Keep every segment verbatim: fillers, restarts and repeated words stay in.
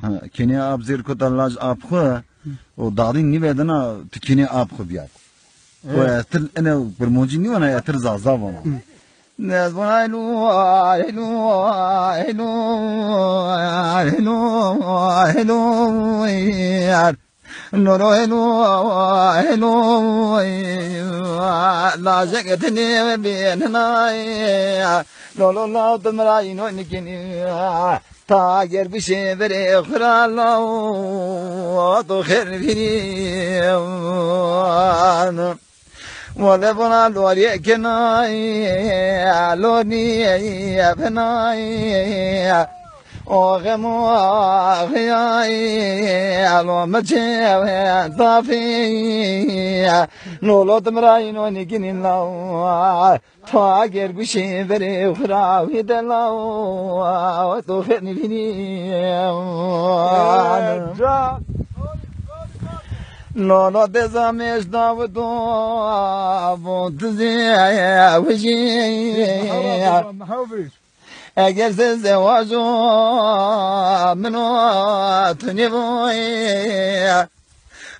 Ha, kenê ap zêr kota laj ap xwu, o dadî nîvedina tu kenê ap xwu biyar. O etir ene birmoncî nîvana, etir zaza vana. Ez vana elo, elo, elo, elo, elo, yar. Lolo elo, elo, lajek tine benina. Lolo law dimra ino nikini. Ta ger guşê verê xura law, to xêr vînî. Wele bona lorîye kenay, lorîye benay. O xemo xiyay, lo meçe zafî. Lolo dimra ino nikini law. To ager guşê verê xura wî de law, to xêr nivînî. Lolo deza mêş dawito, vo dizê wijî. Eger se zewajo min û tu nêvoyê,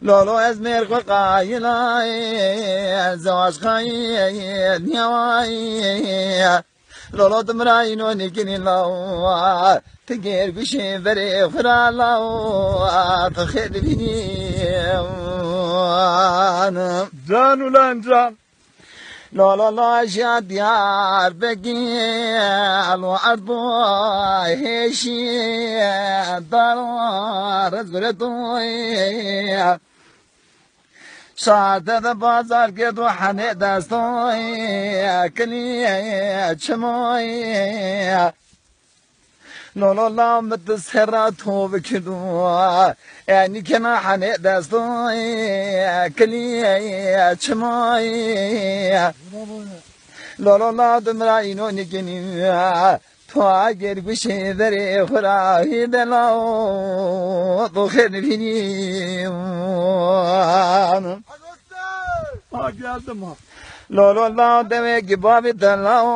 Lolo ez mêr xwu qayilay, zewaj qayil nîyaway. Lolo dimra ino nîkinî law, ti gêr guşê verê xwu ra law, ti xêr vînî. Can ulan can. Lolo lajya Diyarbekir, lo erd bo hêşî, daro rez gureto. Şarte de bazar girdo hane destoy, kili çimoy. Lolo la mi di serra to bikirdo. E nîkena hane destoy, kili çimoy. Lolo la dimra ino nîkinî. To ager guşê verê xwu ra hî de law, to xêr nivînî. Ha, geldim ha. Lolo la dewê gibabî de law,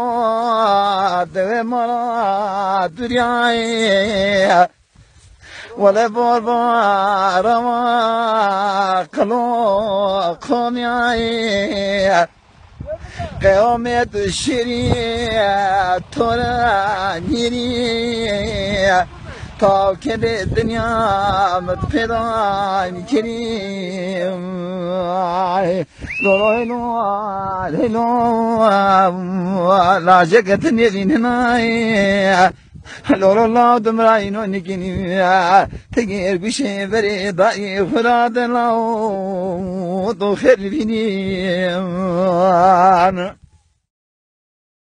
dewê mala duryaye. Wele bor bor ama qilo qomyaye. Qeyamet şirî to ra nîrî, taw kede dinya mi pêda nîkerî. Lolo lolo lolo, lajek ti nêvînenay. Lolo law dimra ino nîkinî, ti gêr guşê verê dayê xwu ra de law, to xêr vînî.